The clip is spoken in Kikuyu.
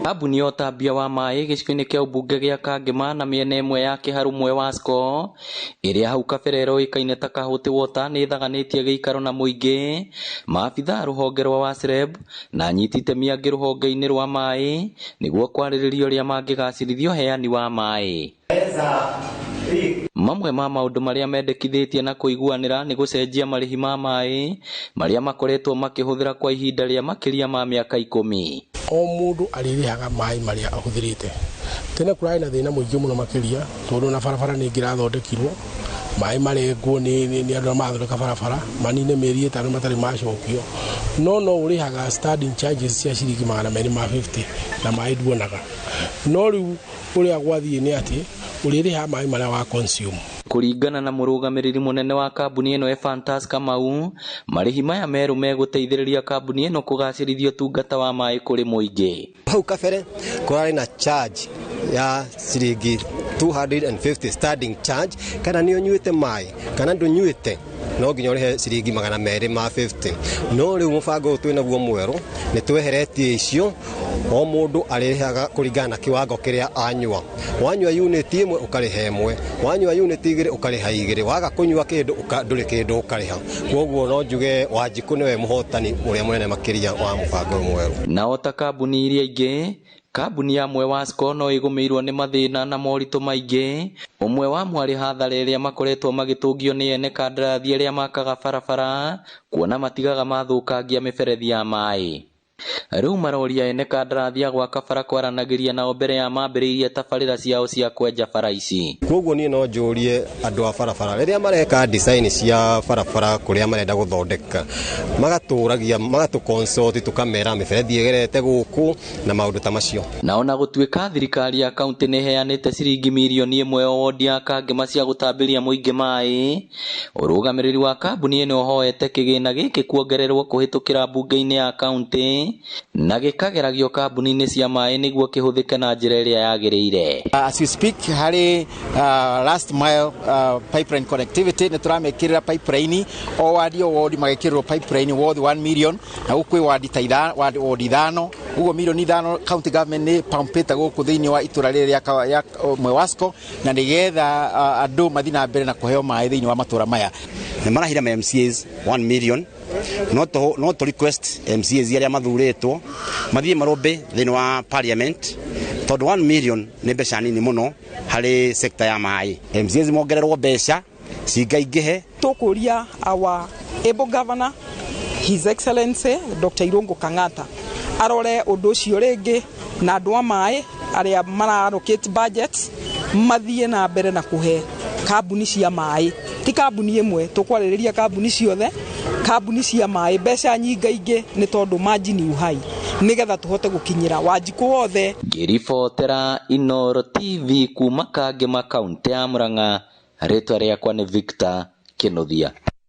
Kambuni ya ũtambia wa maĩ gĩcigo-inĩ kĩa ũmbunge gĩa Kangema na mĩena ĩmwe ya Kĩharũ Mwewasco ĩrĩa hau kabere ĩroĩkaine ta Kahũti Water nĩ ĩthaganĩtie gĩikaro na mũingĩ, maabitha a rũhonge rwa WASREB na anyiti itemi angĩ rũhonge-inĩ rwa maĩ nĩguo kwarĩrĩria ũrĩa mangĩgacĩrithia ũheani wa maĩ. Mamwe ma maũndũ marĩa mendekithĩtie na kũiguanĩra nĩ gũcenjia marĩhi ma maĩ marĩa makoretwo makĩhũthĩra kwa ihinda rĩa makĩria ma mĩaka 10. O mũndũ arĩrĩhaga maĩ marĩa ahũthĩrĩte. Tene kũrarĩ na thĩna mũingĩ mũno makĩria tondũ na barabara nĩ ingĩrathondekirwo, maĩ marengwo nĩ andũ arĩa marathondeka barabara manine mĩeri 5 matarĩ macokio. No ũrĩhaga standing charges cia ciringi 250 na maĩ nduonaga. No rĩu ũrĩa gwathiĩ nĩ atĩ ũrĩrĩha maĩ marĩa wa consume. Kũringana na mũrũgamĩrĩri mũnene wa kambuni ĩno Ephantus Kamau, marĩhi maya merũ megũteithĩrĩria kambuni ĩno kũgacĩrithia ũtungata wa maĩ kũrĩ mũingĩ. Hau kabere kũrarĩ na charge ya ciringi 250 standing charge, kana nĩ ũnyuĩte maĩ kana ndũnyuĩte no nginya ũrĩhe ciringi 250. No rĩu mũbango ũyũ twĩnaguo mwerũ nĩ tweheretie icio, o mũndũ arĩrĩhaga kũringana na kiwango kĩrĩa anyua. Wanyua unit 1 ũkarĩha 1, wanyua unit 2 ũkarĩha 2, waga kũnyua kĩndũ ndũrĩ kĩndũ ũkarĩha. Kwoguo no njuge Wanjikũ nĩwe mũhotani ũrĩa mũnene makĩria wa mũbango ũyũ mwerũ. Nao ta kambuni iria ingĩ, kambuni ya Mwewasco no ĩgũmĩirwo nĩ mathĩna na moritũ maingĩ. Ũmwe wa mwarĩ hathara ĩrĩa makoretwo magĩtũngio nĩ ene kandarathi arĩa makaga barabara kuona matigaga mathũkangia mĩberethi ya maĩ. Rĩu maroria ene kandarathi a gwaka bara kwaranagĩria nao mbere ya mambĩrĩirie tabarĩra ciao cia kwenja bara ici. Kwoguo niĩ no njũrie andũ a barabara rĩrĩa mareka design cia barabara kũrĩa marenda gũthondeka, magatũragia, magatũ consult, tũkamera mĩberethi ĩgerete gũkũ na maũndũ ta macio. Na ona gũtuĩka thirikari ya kaunti nĩ ĩheanĩte ciringi mirioni 1 o wodi ya Kangema cia gũtambĩria mũingĩ maĩ, ũrũgamĩrĩri wa kambuni ĩno ũhoete kĩgĩna gĩkĩ kuongererwo kũhĩtũkĩra mbunge-inĩ ya kaunti na gĩkageragio kambuni-inĩ cia maĩ nĩguo kĩhũthĩke na njĩra ĩrĩa yagĩrĩire. As we speak, harĩ last mile pipeline connectivity nĩ tũramekĩrĩra pipeline o wadi o wodi magekĩrĩrwo pipeline worth 1 million, na gũkũ kwĩ wadi ta wodi 5, ũguo mirioni 5 county government nĩ pumpĩte gũkũ thĩinĩ wa itũra rĩrĩ rĩa Mwewasco, na nĩgetha andũ mathiĩ na mbere na kũheo maĩ thĩinĩ wa matũra maya. Nĩ marahira ma MCAs 1 million, no to request MCAs arĩa mathurĩtwo mathiĩ marũmbe thĩinĩ wa parliament, tondũ 1 million nĩ mbeca nini mũno harĩ sector ya maĩ. MCAs mongererwo mbeca cingaingĩhe. Tũkũria our able governor His Excellency Dr. Irungu Kang'ata arore ũndũ ũcio rĩngĩ, na andũ a maĩ arĩa mara allocate budgets mathiĩ na mbere na kũhe kambuni cia maĩ, ti kambuni ĩmwe, tũkwarĩrĩria kambuni ciothe, kambuni cia maĩ mbeca nyingaingĩ nĩ tondũ maji ni uhai, nĩgetha tũhote gũkinyĩra Wanjikũ wothe. Ngĩribotera Inooro TV kuma Kangema, kaunti ya Murang'a, rĩtwa rĩakwa nĩ Victor Kĩnuthia.